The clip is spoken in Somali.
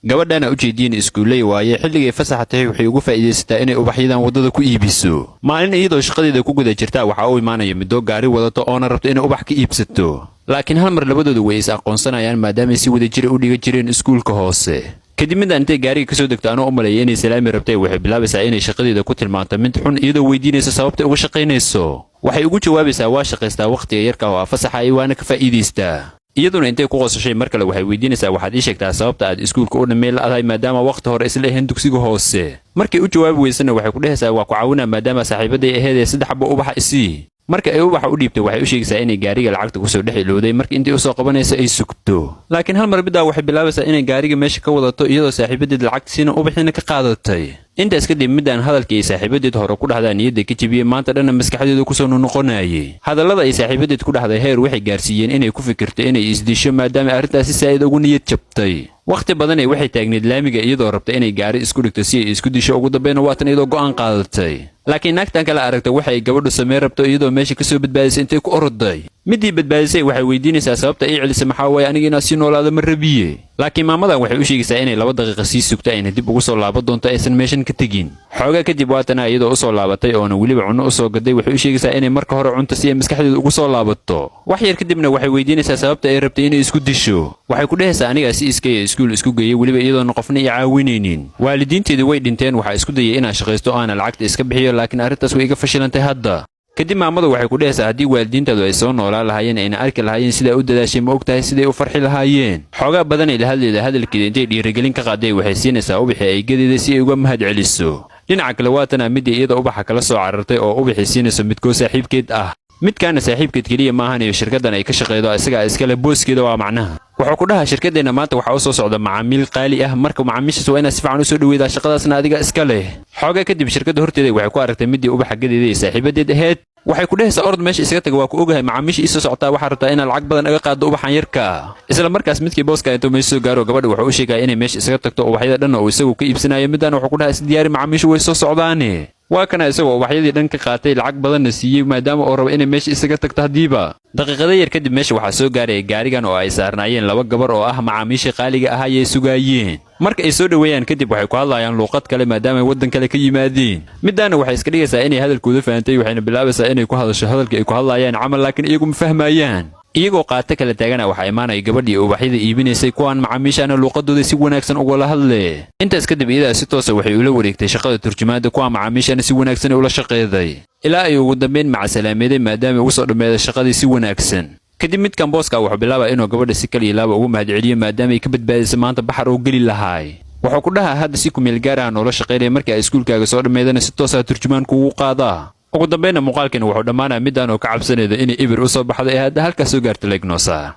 Gabadhana ujeediin iskuulley waaye. Xilligay fasaxa tahay waxay ugu faa'iidaysataa inay ubaxyadan waddada ku iibiso. Maalin iyadoo shaqadeeda ku guda jirta, waxaa u imaanaya midoo gaari wadato oona rabto inay ubax ka iibsato. Laakiin hal mar labadoodu way is aqoonsanayaan, maadaamay si wada jira u dhiga jireen iskuulka hoose. Kadib midaan intay gaariga kasoo degto, anoo u maleeyay inay salaami rabtay, waxay bilaabaysaa inay shaqadeeda ku tilmaanto mid xun, iyadoo weydiinaysa sababtay uga shaqaynayso. Waxay ugu jawaabaysaa: "Waa shaqaystaa wakhtiga yarka oo ah fasaxa, waana ka faa'iidaystaa." Iyaduna intay ku qosashay, mar kale waxay weydiinaysaa: "Waxaad ii sheegtaa sababta aad iskuulka u dhammayn la'dahay, maadaama wakhti hore isla ahayn dugsiga hoose?" Markay u jawaabi weysana, waxay ku dhehaysaa: "Waa ku caawinaa maadaama saaxiibaday aheed ee 3 xabo ubaxa isii." Marka ay ubaxa u dhiibtay, waxay u sheegaysaa inay gaariga lacagta kusoo dhex ilowday, marka intay usoo qabanaysa ay sugto. Laakiin hal mar middaa waxay bilaabaysaa inay gaariga meesha ka wadato, iyadoo saaxiibadeed lacagta siina, ubaxiina ka qaadatay. Intaas kadib midaan hadalkii ay saaxiibadeed hore ku dhahdaa niyadda ka jebiyey, maanta dhanna maskaxdeedu kusoo noqonayay. Hadallada ay saaxiibadeed ku dhahday heer waxay gaarsiiyeen inay ku fikirto inay isdisho, maadaama arrintaasi saa'id ugu niyad jabtay. Wakhti badanay waxay taagneed laamiga, iyadoo rabta inay gaari isku dhigto si ay isku disho. Ugu dambayna waatan iyadoo go'aan qaadatay. Laakiin naagtan kale aragta waxa ay gabadhu samey rabto, iyadoo meesha kasoo badbaadisay intay ku oroday. Midii badbaadisay waxay weydiinaysaa: "Sababta ii celisay maxaa waaye? Aniga inaad sii noolaado ma rabiye." Laakiin maamadan waxay u sheegaysaa inay 2 daqiiqa sii sugto, ayna dib ugu soo laaban doonto, aysan meeshan ka tegin. Xoogaa kadib waatana iyadoo usoo laabatay, oona weliba cunno usoo gaday. Waxay u sheegaysaa inay marka hore cunto si ay maskaxdeeda ugu soo laabato. Wax yar kadibna waxay weydiinaysaa sababta ay rabtay inay isku disho. Waxay ku dhehaysaa: "Anigaa si iskaya iskuul isku geeyay, weliba iyadoona qofna i caawinaynin. Waalidiinteedu way dhinteen. Waxaa isku dayay inaan shaqaysto oo aana lacagta iska bixiyo, laakiin arrintaas way iga fashilantay hadda." Kadib maamadu waxay ku dhehaysaa: "Haddii waalidiintaadu ay soo noolaan lahaayeen, ayna arki lahaayeen sidaa u dadaashay, ma og tahay siday u farxi lahaayeen?" Xoogaa badanay la hadleeda. Hadalkeeda intay dhiirigelin ka qaaday, waxay siinaysaa ubaxii ay gadeeda si ay uga mahad celiso. Dhinaca kale waatana midii iyada ubaxa kala soo carartay oo ubaxii siinayso midkoo saaxiibkeed ah. Midkaana saaxiibkeed keliya maahan iyo shirkaddan ay ka shaqeydo isagaa iskale, booskeeda waa. Macnaha wuxuu ku dhahaa: "Shirkaddeenna maanta waxaa u soo socda macaamiil qaali ah, marka macaamiishaas waa inaad si fiican usoo dhaweydaa, shaqadaasna adiga iska leh." Xoogaa kadib shirkadda horteeda waxay ku aragtay midii ubaxa gadeeda ee saaxiibadeed ahayd. Waxay ku dhehaysaa: "Orod, meesha isaga taga, waa ku ogahay macaamiisha iisoo socotaa, waxaa rabtaa inaad lacag badan aga qaaddo ubaxan yarka." Isla markaas midkii booska intuu meesha soo gaaro, gabadha wuxuu u sheegaya inay meesha isaga tagto, ubaxyada dhanna uu isagu ka iibsanayo. Middaana wuxuu ku dhahaa: "Isdiyaari, macaamiishu way soo socdaane." Waa kana isagoo ubaxyadii dhan ka qaatay, lacag badanna siiyey, maadaama uu rabo inay meesha isaga tagto. Haddiiba daqiiqada yar kadib meesha waxaa soo gaaraya gaarigan oo ay saarnaayeen laba gabar oo ah macaamiisha qaaliga ah ayay sugaayeen. Marka ay soo dhoweeyaan kadib, waxay ku hadlayaan luuqad kale, maadaama ay waddan kale ka yimaadeen. Middaana waxay iska dhigaysaa inay hadalkooda fahantay, waxayna bilaabaysaa inay ku hadasho hadalka ay ku hadlayaan camal, laakiin iyagu ma fahmayaan. Iyagoo qaato kala taagana, waxaa imaanaya gabadhii ubaxyada iibinaysay. Kuwaan macaamiishaana luuqadooda si wanaagsan ugula hadle. Intaas kadib iyadaa si toosa waxay ula wareegtay shaqada turjumaadda, kuwa macaamiishaana si wanaagsan ula shaqeeday, ilaa ay ugu dambayn macasalaameeday, maadaama ugu soo dhammeeday shaqadii si wanaagsan. Kadib midkan booska wuxuu bilaabaa inuu gabadha si kaliya laaba ugu mahadceliyo, maadaama ay ka badbaadisay maanta baxar oo geli lahaay. Wuxuu ku dhahaa: "Hadda si kumeel gaar ah noola shaqaynaya, markii ay iskuulkaaga soo dhammeydana si toosaa turjumaan kugu qaadaa." Ugu dambaynna muuqaalkeena wuxuu dhammaanaya midaan oo ka cabsanayda inay ibir u soo baxdo. Ee hadda halkaas soo gaarta, legnoosa.